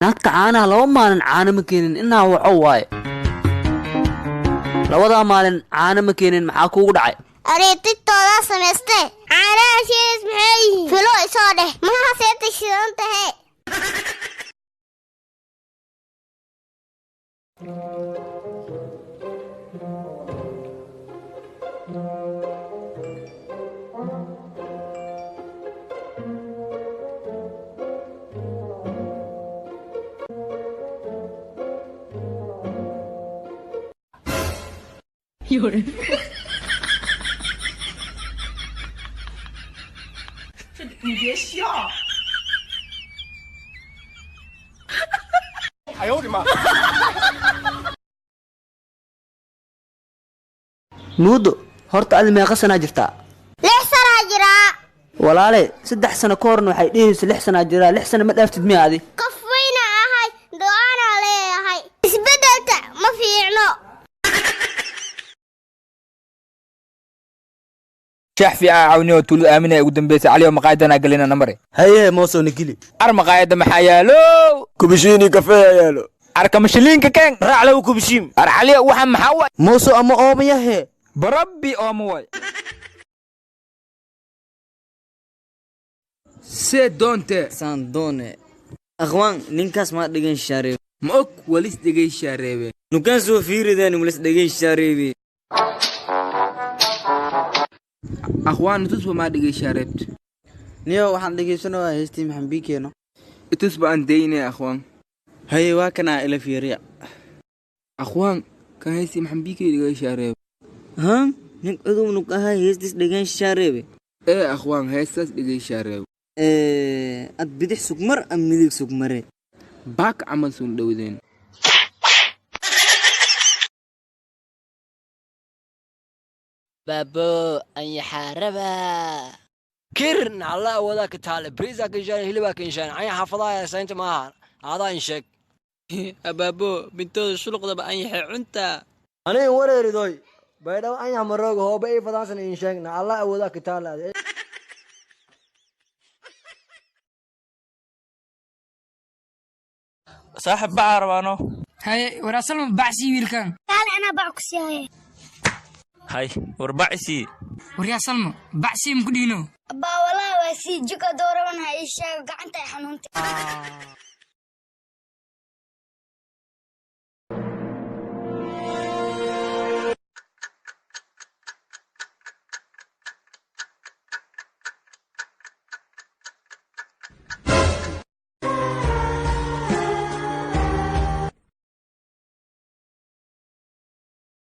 Naagta caanaha 2 maalin caano ma keenin, inaa waco waaye. Labadaa maalin caano ma keenin, maxaa kuugu dhacay? Areetitoodaa samaystee caanaha shiilis maxay yihiin? Filo isoo dheh, maha seeta shidan tahe. Muudo, horta adi meeqa sanaa jirtaa? 6 sanaa jiraa. Walaale, 3 sano ka horna waxay dhehaysa 6 sanaa jiraa. 6 sano ma dhaaftid miya adi? Qof weyna ahay, go'aanaa leeyahay, isbeddelka ma fiicno. Shax fiican cawniyo tuulada aaminaya ugu dambeysay caliyo maqaayadana galina namare. Haye mooso, nigili. Ar maqaayada maxaa yaalo? Kubishiini kafee yaalo. Ar kamashiliinka keen. Raaclow kubishiin. Ar caliyo, waxa maxaa waay? Mooso ama oomayahe? Barabbi ooma waay. See doonte. Saan doone. Akhwaan, ninkaas maa dhigan shaareebe? Ma og walis dhegay shaareebe. Nukaan soo fiiridaan walis dhigan shaareebe. Akhwaan, tusba maa dhegay shaareebt? Niyo, waxaan dhegaysanayaa heestii maxan biikeeno. Itusba aan daynay, akhwaan. Haye, waa kanaa, ila fiiriya. Akhwaan, kan heestii maxan biikay dhegay shaareebe? Ha, nin cudub nuk ahaa heestis dhigan shaareebe. Ee akhwaan, heestaas dhegay shaareebe. Ad bidix sugmar am midig sugmare? Baak camal sun dhowdeen. Baabo anyaxaaraba kir nacla awoodaa ka taale briisa kinshaan hilibaa kinshaan anya xaafadaha saynta maaha aadaa in sheeg. Abaabo, bintooda shuluqdaba anyaxay cunta. Aniga wareeridoy baydhabo anyax marooga hooba ii fadaansan in sheeg nacala awoodaa ka taale. Saaxib, bacaa rabaano. Haye waraasalma, bacsii wiilkan. Kaale, anaa bac ku sii haya. Hay war, bacisii. Waryaa Salmo, bacsii maku dhiino. Abbaa, walaa waa sii jika dooraban, ha ii sheego gacanta ay xanuuntay.